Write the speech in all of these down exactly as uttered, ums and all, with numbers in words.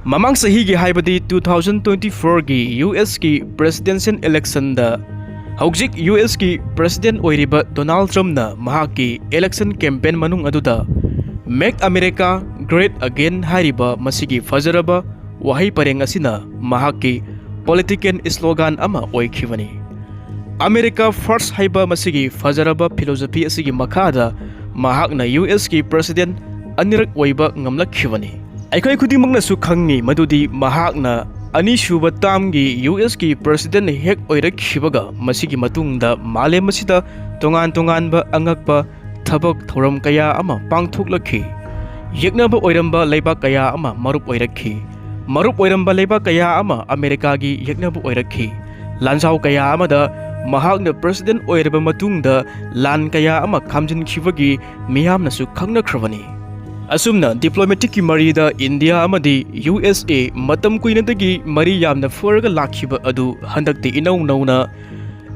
ꯃꯃꯥꯡ ꯆꯍꯤꯒꯤ, ꯍꯥꯏꯕꯗꯤ two thousand twenty fourꯒꯤ ꯌꯨ ꯑꯦꯁꯀꯤ presidential electionꯗ ꯍꯧꯖꯤꯛ ꯌꯨ ꯑꯦꯁꯀꯤ president ꯑꯣꯏꯔꯤꯕ ꯗꯣꯅꯥꯜꯗ ꯇ꯭ꯔꯝꯞꯅ ꯃꯍꯥꯛꯀꯤ election campaign ꯃꯅꯨꯡ ꯑꯗꯨꯗ "Make America Great Again" ꯍꯥꯏꯔꯤꯕ ꯃꯁꯤꯒꯤ ꯐꯖꯔꯕ ꯋꯥꯍꯩ ꯄꯔꯦꯡ ꯑꯁꯤꯅ ꯃꯍꯥꯛꯀꯤ political slogan ꯑꯃ ꯑꯣꯏꯈꯤꯕꯅꯤ꯫ "America First" ꯍꯥꯏꯕ ꯃꯁꯤꯒꯤ ꯐꯖꯔꯕ philosophy ꯑꯁꯤꯒꯤ ꯃꯈꯥꯗ ꯃꯍꯥꯛꯅ ꯌꯨ ꯑꯦꯁꯀꯤ president ꯑꯅꯤꯔꯛ ꯑꯣꯏꯕ ꯉꯝꯂꯛꯈꯤꯕꯅꯤ꯫ ꯑꯩꯈꯣꯏ ꯈꯨꯗꯤꯡꯃꯛꯅꯁꯨ ꯈꯪꯉꯤ ꯃꯗꯨꯗꯤ ꯃꯍꯥꯛꯅ ꯑꯅꯤꯁꯨꯕ termꯒꯤ ꯌꯨ ꯑꯦꯁꯀꯤ president ꯍꯦꯛ ꯑꯣꯏꯔꯛꯈꯤꯕꯒ ꯃꯁꯤꯒꯤ ꯃꯇꯨꯡꯗ ꯃꯥꯂꯦꯝ ꯑꯁꯤꯗ ꯇꯣꯉꯥꯟ ꯇꯣꯉꯥꯟꯕ ꯑꯉꯛꯄ ꯊꯕꯛ ꯊꯧꯔꯝ ꯀꯌꯥ ꯑꯃ ꯄꯥꯡꯊꯣꯛꯂꯛꯈꯤ꯫ ꯌꯦꯛꯅꯕ ꯑꯣꯏꯔꯝꯕ ꯂꯩꯕꯥꯛ ꯀꯌꯥ ꯑꯃ ꯃꯔꯨꯞ ꯑꯣꯏꯔꯛꯈꯤ꯫ ꯃꯔꯨꯞ ꯑꯣꯏꯔꯝꯕ ꯂꯩꯕꯥꯛ ꯀꯌꯥ ꯑꯃ ꯑꯃꯦꯔꯤꯀꯥꯒꯤ ꯌꯦꯛꯅꯕ ꯑꯣꯏꯔꯛꯈꯤ꯫ ꯂꯥꯟꯖꯥꯎ ꯀꯌꯥ ꯑꯃꯗ ꯃꯍꯥꯛꯅ president ꯑꯣꯏꯔꯕ ꯃꯇꯨꯡꯗ ꯂꯥꯟ ꯀꯌꯥ ꯑꯃ ꯈꯥꯝꯖꯤꯟꯈꯤꯕꯒꯤ ꯃꯤꯌꯥꯝꯅꯁꯨ ꯈꯪꯅꯈ꯭ꯔꯕꯅꯤ꯫ ꯑꯁꯨꯝꯅ diplomaticꯀꯤ ꯃꯔꯤꯗ ꯏꯟꯗꯤꯌꯥ ꯑꯃꯗꯤ ꯌꯨ ꯑꯦꯁ ꯑꯦ ꯃꯇꯝ ꯀꯨꯏꯅꯗꯒꯤ ꯃꯔꯤ ꯌꯥꯝꯅ ꯐꯔꯒ ꯂꯥꯛꯈꯤꯕ ꯑꯗꯨ ꯍꯟꯗꯛꯇꯤ ꯏꯅꯧ ꯅꯧꯅ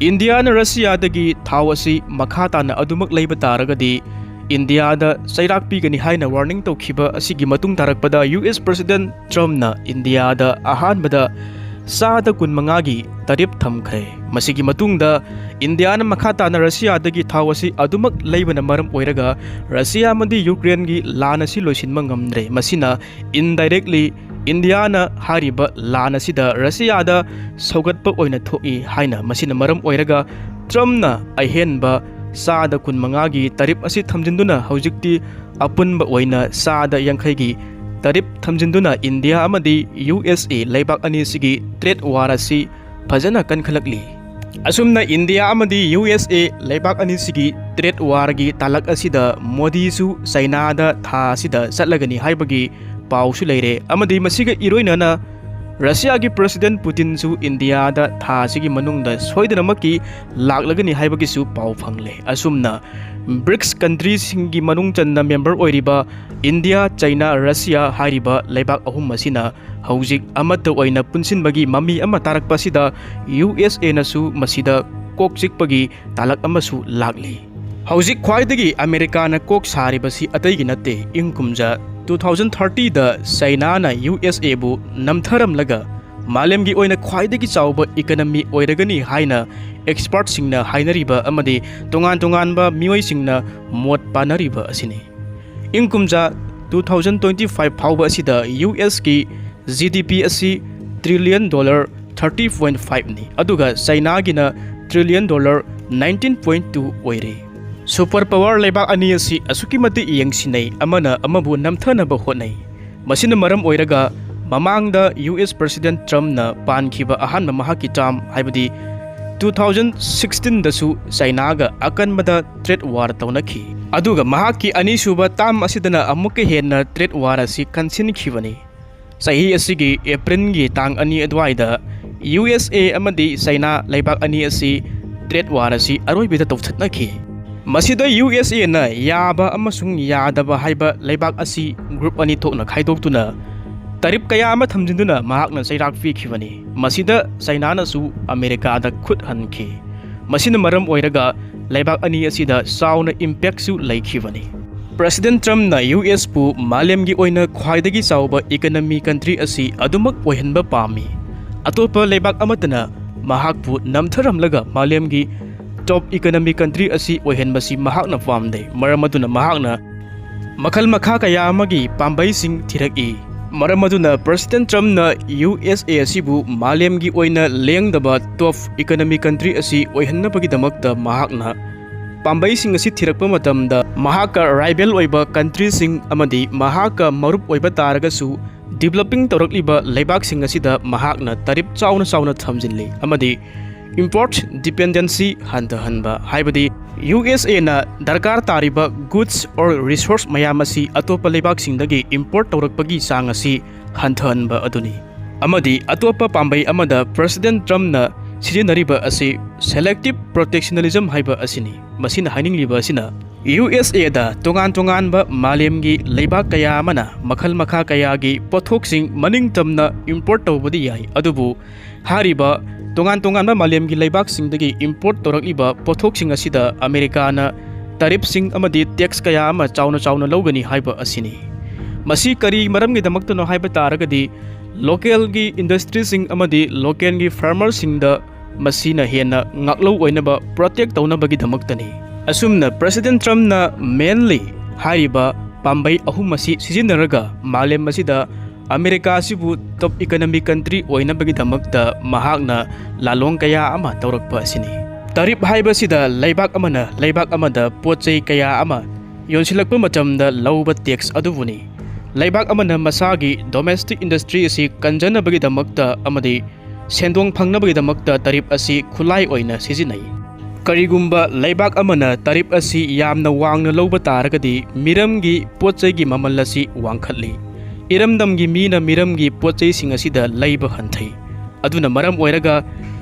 ꯏꯟꯗꯤꯌꯥꯅ ꯔꯁꯤꯌꯥꯗꯒꯤ ꯊꯥꯎ ꯑꯁꯤ ꯃꯈꯥ ꯇꯥꯅ ꯑꯗꯨꯃꯛ ꯂꯩꯕ ꯇꯥꯔꯒꯗꯤ ꯏꯟꯗꯤꯌꯥꯗ ꯆꯩꯔꯥꯛ ꯄꯤꯒꯅꯤ ꯍꯥꯏꯅ warning ꯇꯧꯈꯤꯕ ꯑꯁꯤꯒꯤ ꯃꯇꯨꯡ ꯇꯥꯔꯛꯄꯗ ꯌꯨ ꯑꯦꯁ president ꯇ꯭ꯔꯝꯞꯅ ꯏꯟꯗꯤꯌꯥꯗ ꯑꯍꯥꯟꯕꯗ ꯆꯥꯗ ꯀꯨꯟꯃꯉꯥꯒꯤ tariff ꯊꯝꯈ꯭ꯔꯦ꯫ ꯃꯁꯤꯒꯤ ꯃꯇꯨꯡꯗ ꯏꯟꯗꯤꯌꯥꯅ ꯃꯈꯥ ꯇꯥꯅ ꯔꯁꯤꯌꯥꯗꯒꯤ ꯊꯥꯎ ꯑꯁꯤ ꯑꯗꯨꯃꯛ ꯂꯩꯕꯅ ꯃꯔꯝ ꯑꯣꯏꯔꯒ ꯔꯁꯤꯌꯥ ꯑꯃꯗꯤ ꯌꯨꯀ꯭ꯔꯦꯟꯒꯤ ꯂꯥꯟ ꯑꯁꯤ ꯂꯣꯏꯁꯤꯟꯕ ꯉꯝꯗ꯭ꯔꯦ꯫ ꯃꯁꯤꯅ indirectly ꯏꯟꯗꯤꯌꯥꯅ ꯍꯥꯏꯔꯤꯕ ꯂꯥꯟ ꯑꯁꯤꯗ ꯔꯁꯤꯌꯥꯗ ꯁꯧꯒꯠꯄ ꯑꯣꯏꯅ ꯊꯣꯛꯏ ꯍꯥꯏꯅ ꯃꯁꯤꯅ ꯃꯔꯝ ꯑꯣꯏꯔꯒ ꯇ꯭ꯔꯝꯞꯅ ꯑꯍꯦꯟꯕ ꯆꯥꯗ ꯀꯨꯟꯃꯉꯥꯒꯤ tariff ꯑꯁꯤ ꯊꯝꯖꯤꯟꯗꯨꯅ ꯍꯧꯖꯤꯛꯇꯤ ꯑꯄꯨꯟꯕ ꯑꯣꯏꯅ ꯆꯥꯗ ꯌꯥꯡꯈꯩꯒꯤ tariff ꯊꯝꯖꯤꯟꯗꯨꯅ ꯏꯟꯗꯤꯌꯥ ꯑꯃꯗꯤ ꯌꯨ ꯑꯦꯁ ꯑꯦ ꯂꯩꯕꯥꯛ ꯑꯅꯤꯁꯤꯒꯤ trade war ꯑꯁꯤ ꯐꯖꯅ ꯀꯟꯈꯠꯂꯛꯂꯤ꯫ ꯑꯁꯨꯝꯅ ꯏꯟꯗꯤꯌꯥ ꯑꯃꯗꯤ ꯌꯨ ꯑꯦꯁ ꯑꯦ ꯂꯩꯕꯥꯛ ꯑꯅꯤꯁꯤꯒꯤ trade warꯒꯤ ꯇꯥꯂꯛ ꯑꯁꯤꯗ ꯃꯣꯗꯤꯁꯨ ꯆꯩꯅꯥꯗ ꯊꯥ ꯑꯁꯤꯗ ꯆꯠꯂꯒꯅꯤ ꯍꯥꯏꯕꯒꯤ ꯄꯥꯎꯁꯨ ꯂꯩꯔꯦ, ꯑꯃꯗꯤ ꯃꯁꯤꯒ ꯏꯔꯣꯏꯅꯅ ꯔꯁꯤꯌꯥꯒꯤ president ꯄꯨꯇꯤꯟꯁꯨ ꯏꯟꯗꯤꯌꯥꯗ ꯊꯥ ꯑꯁꯤꯒꯤ ꯃꯅꯨꯡꯗ ꯁꯣꯏꯗꯅꯃꯛꯀꯤ ꯂꯥꯛꯂꯒꯅꯤ ꯍꯥꯏꯕꯒꯤꯁꯨ ꯄꯥꯎ ꯐꯪꯂꯦ꯫ ꯑꯁꯨꯝꯅ ꯕ꯭ꯔꯤꯛꯁ countryꯁꯤꯡꯒꯤ ꯃꯅꯨꯡ ꯆꯟꯅ member ꯑꯣꯏꯔꯤꯕ ꯏꯟꯗꯤꯌꯥ, ꯆꯩꯅꯥ, ꯔꯁꯤꯌꯥ ꯍꯥꯏꯔꯤꯕ ꯂꯩꯕꯥꯛ ꯑꯍꯨꯝ ꯑꯁꯤꯅ ꯍꯧꯖꯤꯛ ꯑꯃꯠꯇ ꯑꯣꯏꯅ ꯄꯨꯟꯁꯤꯟꯕꯒꯤ ꯃꯃꯤ ꯑꯃ ꯇꯥꯔꯛꯄ ꯑꯁꯤꯗ ꯌꯨ ꯑꯦꯁ ꯑꯦꯅꯁꯨ ꯃꯁꯤꯗ ꯀꯣꯛ ꯆꯤꯛꯄꯒꯤ ꯇꯥꯂꯛ ꯑꯃꯁꯨ ꯂꯥꯛꯂꯤ꯫ ꯍꯧꯖꯤꯛ ꯈ꯭ꯋꯥꯏꯗꯒꯤ ꯑꯃꯦꯔꯤꯀꯥꯅ ꯀꯣꯛ ꯁꯥꯔꯤꯕꯁꯤ ꯑꯇꯩꯒꯤ ꯅꯠꯇꯦ, ꯏꯪ ꯀꯨꯝꯖꯥ ꯇꯨ ꯊꯥꯎꯖꯟ ꯊꯥꯔꯇꯤꯗ ꯆꯩꯅꯥꯅ ꯌꯨ ꯑꯦꯁ ꯑꯦꯕꯨ ꯅꯝꯊꯔꯝꯂꯒ ꯃꯥꯂꯦꯝꯒꯤ ꯑꯣꯏꯅ ꯈ꯭ꯋꯥꯏꯗꯒꯤ ꯆꯥꯎꯕ ꯏꯀꯅꯃꯤ ꯑꯣꯏꯔꯒꯅꯤ ꯍꯥꯏꯅ ꯑꯦꯛꯁꯄꯔꯠꯁꯤꯡꯅ ꯍꯥꯏꯅꯔꯤꯕ ꯑꯃꯗꯤ ꯇꯣꯉꯥꯟ ꯇꯣꯉꯥꯟꯕ ꯃꯤꯑꯣꯏꯁꯤꯡꯅ ꯃꯣꯠ ꯄꯥꯟꯅꯔꯤꯕ ꯑꯁꯤꯅꯤ꯫ ꯏꯪ ꯀꯨꯝꯖꯥ ꯇꯨ ꯊꯥꯎꯖꯟ ꯇ꯭ꯋꯦꯟꯇꯤ ꯐꯥꯏꯚ ꯐꯥꯎꯕ ꯑꯁꯤꯗ ꯌꯨ ꯑꯦꯁꯀꯤ ꯖꯤ ꯗꯤ ꯄꯤ ꯑꯁꯤ ꯇ꯭ꯔꯤꯂꯤꯌꯟ ꯗꯣꯂꯔ ꯊꯥꯔꯇꯤ ꯄꯣꯏꯟ ꯐꯥꯏꯚꯅꯤ, ꯑꯗꯨꯒ ꯆꯩꯅꯥꯒꯤꯅ trillion dollar nineteen point two ꯑꯣꯏꯔꯤ꯫ ꯁꯨꯄꯔ ꯄꯋꯥꯔ ꯂꯩꯕꯥꯛ ꯑꯅꯤ ꯑꯁꯤ ꯑꯁꯨꯛꯀꯤ ꯃꯇꯤꯛ ꯌꯦꯡꯁꯤꯟꯅꯩ, ꯑꯃꯅ ꯑꯃꯕꯨ ꯅꯝꯊꯅꯕ ꯍꯣꯠꯅꯩ꯫ ꯃꯁꯤꯅ ꯃꯔꯝ ꯑꯣꯏꯔꯒ ꯃꯃꯥꯡꯗ ꯌꯨ ꯑꯦꯁ ꯄ꯭ꯔꯦꯁꯤꯗꯦꯟꯠ ꯇ꯭ꯔꯝꯞꯅ ꯄꯥꯟꯈꯤꯕ ꯑꯍꯥꯟꯕ ꯃꯍꯥꯛꯀꯤ ꯇꯥꯔꯝ, ꯍꯥꯏꯕꯗꯤ ꯇꯨ ꯊꯥꯎꯖꯟ ꯁꯤꯛꯁꯇꯤꯟꯗꯁꯨ ꯆꯩꯅꯥꯒ ꯑꯀꯟꯕꯗ ꯇ꯭ꯔꯦꯗ ꯋꯥꯔ ꯇꯧꯅꯈꯤ꯫ ꯑꯗꯨꯒ ꯃꯍꯥꯛꯀꯤ ꯑꯅꯤꯁꯨꯕ ꯇꯥꯔꯝ ꯑꯁꯤꯗꯅ ꯑꯃꯨꯛꯀ ꯍꯦꯟꯅ ꯇ꯭ꯔꯦꯗ ꯋꯥꯔ ꯑꯁꯤ ꯀꯟꯁꯤꯟꯈꯤꯕꯅꯤ꯫ ꯆꯍꯤ ꯑꯁꯤꯒꯤ ꯑꯦꯄ꯭ꯔꯤꯜꯒꯤ ꯇꯥꯡ ꯑꯅꯤ ꯑꯗꯨꯋꯥꯏꯗ ꯌꯨ ꯑꯦꯁ ꯑꯦ ꯑꯃꯗꯤ ꯆꯩꯅꯥ ꯂꯩꯕꯥꯛ ꯑꯅꯤ ꯑꯁꯤ ꯇ꯭ꯔꯦꯗ ꯋꯥꯔ ꯑꯁꯤ ꯑꯔꯣꯏꯕꯗ ꯇꯧꯊꯠꯅꯈꯤ꯫ ꯃꯁꯤꯗ ꯌꯨ ꯑꯦꯁ ꯑꯦꯅ ꯌꯥꯕ ꯑꯃꯁꯨꯡ ꯌꯥꯗꯕ ꯍꯥꯏꯕ ꯂꯩꯕꯥꯛ ꯑꯁꯤ ꯒ꯭ꯔꯨꯞ ꯑꯅꯤ ꯊꯣꯛꯅ ꯈꯥꯏꯗꯣꯛꯇꯨꯅ ꯇꯔꯤꯞ ꯀꯌꯥ ꯑꯃ ꯊꯝꯖꯤꯟꯗꯨꯅ ꯃꯍꯥꯛꯅ ꯆꯩꯔꯥꯛ ꯄꯤꯈꯤꯕꯅꯤ꯫ ꯃꯁꯤꯗ ꯆꯩꯅꯥꯅꯁꯨ ꯑꯃꯦꯔꯤꯀꯥꯗ ꯈꯨꯠ ꯍꯟꯈꯤ꯫ ꯃꯁꯤꯅ ꯃꯔꯝ ꯑꯣꯏꯔꯒ ꯂꯩꯕꯥꯛ ꯑꯅꯤ ꯑꯁꯤꯗ ꯆꯥꯎꯅ ꯏꯝꯄꯦꯛꯁꯨ ꯂꯩꯈꯤꯕꯅꯤ꯫ ꯄ꯭ꯔꯦꯁꯤꯗꯦꯟꯠ ꯇ꯭ꯔꯝꯞꯅ ꯌꯨ ꯑꯦꯁꯄꯨ ꯃꯥꯂꯦꯝꯒꯤ ꯑꯣꯏꯅ ꯈ꯭ꯋꯥꯏꯗꯒꯤ ꯆꯥꯎꯕ ꯏꯀꯅꯃꯤ ꯀꯟꯇ꯭ꯔꯤ ꯑꯁꯤ ꯑꯗꯨꯃꯛ ꯑꯣꯏꯍꯟꯕ ꯄꯥꯝꯃꯤ꯫ ꯑꯇꯣꯞꯄ ꯂꯩꯕꯥꯛ ꯑꯃꯠꯇꯅ ꯃꯍꯥꯛꯄꯨ ꯅꯝꯊꯔꯝꯂꯒ ꯃꯥꯂꯦꯝꯒꯤ ꯇꯣꯞ ꯏꯀꯅꯃꯤ ꯀꯟꯇ꯭ꯔꯤ ꯑꯁꯤ ꯑꯣꯏꯍꯟꯕꯁꯤ ꯃꯍꯥꯛꯅ ꯄꯥꯝꯗꯦ꯫ ꯃꯔꯝ ꯑꯗꯨꯅ ꯃꯍꯥꯛꯅ ꯃꯈꯜ ꯃꯈꯥ ꯀꯌꯥ ꯑꯃꯒꯤ ꯄꯥꯝꯕꯩꯁꯤꯡ ꯊꯤꯔꯛꯏ꯫ ꯃꯔꯝ ꯑꯗꯨꯅ ꯄ꯭ꯔꯦꯁꯤꯗꯦꯟꯠ ꯇ꯭ꯔꯝꯞꯅ ꯌꯨ ꯑꯦꯁ ꯑꯦ ꯑꯁꯤꯕꯨ ꯃꯥꯂꯦꯝꯒꯤ ꯑꯣꯏꯅ ꯂꯦꯡꯗꯕ ꯇꯣꯞ ꯏꯀꯅꯃꯤ ꯀꯟꯇ꯭ꯔꯤ ꯑꯁꯤ ꯑꯣꯏꯍꯟꯅꯕꯒꯤꯗꯃꯛꯇ ꯃꯍꯥꯛꯅ ꯄꯥꯝꯕꯩꯁꯤꯡ ꯑꯁꯤ ꯊꯤꯔꯛꯄ ꯃꯇꯝꯗ ꯃꯍꯥꯛꯀ ꯔꯥꯏꯕꯦꯜ ꯑꯣꯏꯕ ꯀꯟꯇ꯭ꯔꯤꯁꯤꯡ ꯑꯃꯗꯤ ꯃꯍꯥꯛꯀ ꯃꯔꯨꯞ ꯑꯣꯏꯕ ꯇꯥꯔꯒꯁꯨ ꯗꯤꯕꯂꯞꯄꯤꯡ ꯇꯧꯔꯛꯂꯤꯕ ꯂꯩꯕꯥꯛꯁꯤꯡ ꯑꯁꯤꯗ ꯃꯍꯥꯛꯅ ꯇꯔꯤꯞ ꯆꯥꯎꯅ ꯆꯥꯎꯅ ꯊꯝꯖꯤꯜꯂꯤ ꯑꯃꯗꯤ ꯏꯝꯄꯣꯔꯠ ꯗꯤꯄꯦꯟꯗꯦꯟꯁꯤ ꯍꯟꯊꯍꯟꯕ, ꯍꯥꯏꯕꯗꯤ ꯌꯨ ꯑꯦꯁ ꯑꯦꯅ ꯗꯔꯀꯥꯔ ꯇꯥꯔꯤꯕ ꯒꯨꯗꯁ ꯑꯣꯔ ꯔꯤꯁꯣꯔꯁ ꯃꯌꯥꯝ ꯑꯁꯤ ꯑꯇꯣꯞꯄ ꯂꯩꯕꯥꯛꯁꯤꯡꯗꯒꯤ ꯏꯝꯄꯣꯔꯠ ꯇꯧꯔꯛꯄꯒꯤ ꯆꯥꯡ ꯑꯁꯤ ꯍꯟꯊꯍꯟꯕ ꯑꯗꯨꯅꯤ꯫ ꯑꯃꯗꯤ ꯑꯇꯣꯞꯄ ꯄꯥꯝꯕꯩ ꯑꯃꯗ ꯄ꯭ꯔꯦꯁꯤꯗꯦꯟꯠ ꯇ꯭ꯔꯝꯞꯅ ꯁꯤꯖꯤꯟꯅꯔꯤꯕ ꯑꯁꯤ ꯁꯦꯂꯦꯛꯇꯤꯚ ꯄ꯭ꯔꯣꯇꯦꯛꯁꯅꯦꯂꯤꯖꯝ ꯍꯥꯏꯕ ꯑꯁꯤꯅꯤ꯫ ꯃꯁꯤꯅ ꯍꯥꯏꯅꯤꯡꯂꯤꯕ ꯑꯁꯤꯅ ꯌꯨ ꯑꯦꯁ ꯑꯦꯗ ꯇꯣꯉꯥꯟ ꯇꯣꯉꯥꯟꯕ ꯃꯥꯂꯦꯝꯒꯤ ꯂꯩꯕꯥꯛ ꯀꯌꯥ ꯑꯃꯅ ꯃꯈꯜ ꯃꯈꯥ ꯀꯌꯥꯒꯤ ꯄꯣꯠꯊꯣꯛꯁꯤꯡ ꯃꯅꯤꯡ ꯇꯝꯅ ꯏꯝꯄꯣꯔꯠ ꯇꯧꯕꯗꯤ ꯌꯥꯏ, ꯑꯗꯨꯕꯨ ꯍꯥꯏꯔꯤꯕ ꯇꯣꯉꯥꯟ ꯇꯣꯉꯥꯟꯕ ꯃꯥꯂꯦꯝꯒꯤ ꯂꯩꯕꯥꯛꯁꯤꯡꯗꯒꯤ ꯏꯝꯄꯣꯔꯠ ꯇꯧꯔꯛꯂꯤꯕ ꯄꯣꯠꯊꯣꯛꯁꯤꯡ ꯑꯁꯤꯗ ꯑꯃꯦꯔꯤꯀꯥꯅ ꯇꯔꯤꯞꯁꯤꯡ ꯑꯃꯗꯤ ꯇꯦꯛꯁ ꯀꯌꯥ ꯑꯃ ꯆꯥꯎꯅ ꯆꯥꯎꯅ ꯂꯧꯒꯅꯤ ꯍꯥꯏꯕ ꯑꯁꯤꯅꯤ꯫ ꯃꯁꯤ ꯀꯔꯤ ꯃꯔꯝꯒꯤꯗꯃꯛꯇꯅꯣ ꯍꯥꯏꯕ ꯇꯥꯔꯒꯗꯤ, ꯂꯣꯀꯦꯜꯒꯤ ꯏꯟꯗꯁꯇ꯭ꯔꯤꯁꯤꯡ ꯑꯃꯗꯤ ꯂꯣꯀꯦꯜꯒꯤ ꯐꯥꯔꯃꯔꯁꯤꯡꯗ ꯃꯁꯤꯅ ꯍꯦꯟꯅ ꯉꯥꯛꯂꯧ ꯑꯣꯏꯅꯕ, ꯄ꯭ꯔꯣꯇꯦꯛ ꯇꯧꯅꯕꯒꯤꯗꯃꯛꯇꯅꯤ꯫ ꯑꯁꯨꯝꯅ ꯄ꯭ꯔꯦꯁꯤꯗꯦꯟ ꯇ꯭ꯔꯝꯞꯅ ꯃꯦꯟꯂꯤ ꯍꯥꯏꯔꯤꯕ ꯄꯥꯝꯕꯩ ꯑꯍꯨꯝ ꯑꯁꯤ ꯁꯤꯖꯤꯟꯅꯔꯒ ꯃꯥꯂꯦꯝ ꯑꯁꯤꯗ ꯑꯃꯦꯔꯤꯀꯥ ꯑꯁꯤꯕꯨ ꯇꯣꯞ ꯏꯀꯅꯃꯤꯛ ꯀꯟꯇ꯭ꯔꯤ ꯑꯣꯏꯅꯕꯒꯤꯗꯃꯛꯇ ꯃꯍꯥꯛꯅ ꯂꯥꯂꯣꯡ ꯀꯌꯥ ꯑꯃ ꯇꯧꯔꯛꯄ ꯑꯁꯤꯅꯤ꯫ ꯇꯔꯤꯞ ꯍꯥꯏꯕꯁꯤꯗ ꯂꯩꯕꯥꯛ ꯑꯃꯅ ꯂꯩꯕꯥꯛ ꯑꯃꯗ ꯄꯣꯠ ꯆꯩ ꯀꯌꯥ ꯑꯃ ꯌꯣꯟꯁꯤꯜꯂꯛꯄ ꯃꯇꯝꯗ ꯂꯧꯕ ꯇꯦꯛꯁ ꯑꯗꯨꯕꯨꯅꯤ꯫ ꯂꯩꯕꯥꯛ ꯑꯃꯅ ꯃꯁꯥꯒꯤ ꯗꯣꯃꯦꯁꯇꯤꯛ ꯏꯟꯗꯁꯇ꯭ꯔꯤ ꯑꯁꯤ ꯀꯟꯖꯅꯕꯒꯤꯗꯃꯛꯇ ꯑꯃꯗꯤ ꯁꯦꯟꯗꯣꯡ ꯐꯪꯅꯕꯒꯤꯗꯃꯛꯇ ꯇꯔꯤꯞ ꯑꯁꯤ ꯈꯨꯠꯂꯥꯏ ꯑꯣꯏꯅ ꯁꯤꯖꯤꯟꯅꯩ꯫ ꯀꯔꯤꯒꯨꯝꯕ ꯂꯩꯕꯥꯛ ꯑꯃꯅ ꯇꯔꯤꯞ ꯑꯁꯤ ꯌꯥꯝꯅ ꯋꯥꯡꯅ ꯂꯧꯕ ꯇꯥꯔꯒꯗꯤ ꯃꯤꯔꯝꯒꯤ ꯄꯣꯠ ꯆꯩꯒꯤ ꯃꯃꯜ ꯑꯁꯤ ꯋꯥꯡꯈꯠꯂꯤ꯫ ꯏꯔꯝꯗꯝꯒꯤ ꯃꯤꯅ ꯃꯤꯔꯝꯒꯤ ꯄꯣꯠ ꯆꯩꯁꯤꯡ ꯑꯁꯤꯗ ꯂꯩꯕ ꯍꯟꯊꯩ꯫ ꯑꯗꯨꯅ ꯃꯔꯝ ꯑꯣꯏꯔꯒ